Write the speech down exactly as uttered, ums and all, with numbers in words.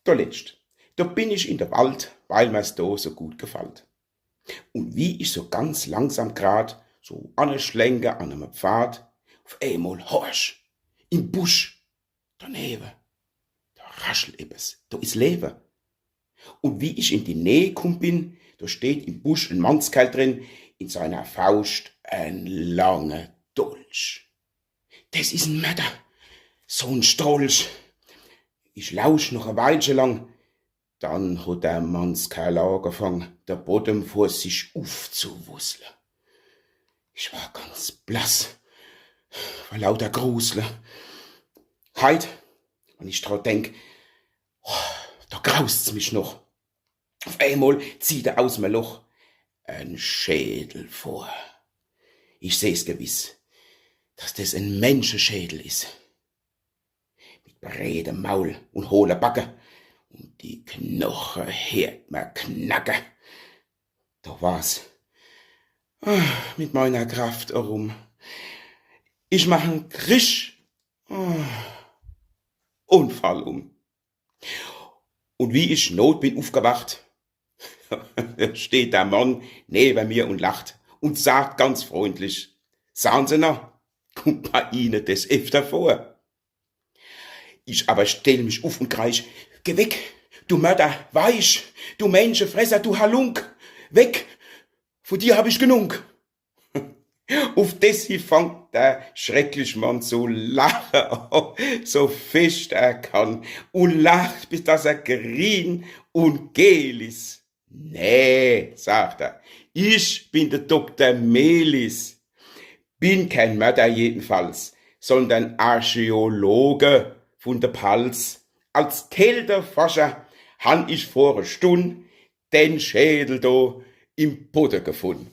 Do letscht, do bin ich in de Wald, weil mer's do so gut gefallt. Un wie ich so ganz langsam grad so aneschlenke an eme Pfad, uf eemol horch, im Busch, donewe, do raschelt ebbes, do is Lewe. Un wie ich in die Näh kumm bin, do steht im Busch en Mannskerl drin, in seiner Fauscht en lange Dolch. Des is en Mörder, so en Strolch. Ich lausch noch e Weilche lang, dann hot der Mannskerl agefang, de Boddem vor sich ufzuwussle. Ich war ganz blass vor lauter Grusle. Heit, wann ich dra denk, oh, do graust's mich noch. Uf eemol zieht er aus me Loch en Schädel vor. Ich seh's gewiss, dass des en Menscheschädel is. Mit breedem Maul un hohle Backe. Un die Knoche heert mer knacke. Do war's. Ah, mit meiner Kraft erum. Ich mach en Krisch, ah, un fall um. Un wie ich not bin ufgewacht, steht der Mann newe mir un lacht un sagt ganz freundlich: „Sahn Se na, kummt bei Ihne des efter vor?“ Ich awwer stell mich uf un kreisch: „Geh weg, du Mörder, weich, du Menschefresser, du Halunk, weg, vun dir hab ich genung.“ Uf des hi fangt der schrecklich Mann zu lache an, so fescht er kann, un lacht, bis dass er grien un geel is. „Nee“, sagt er, „ich bin de Dokter Melis. Bin keen Mörder jedenfalls, sondern Archäologe vun de Palz. Als Kälteforscher han ich vor e Stunn den Schädel do im Bodde gefunn.“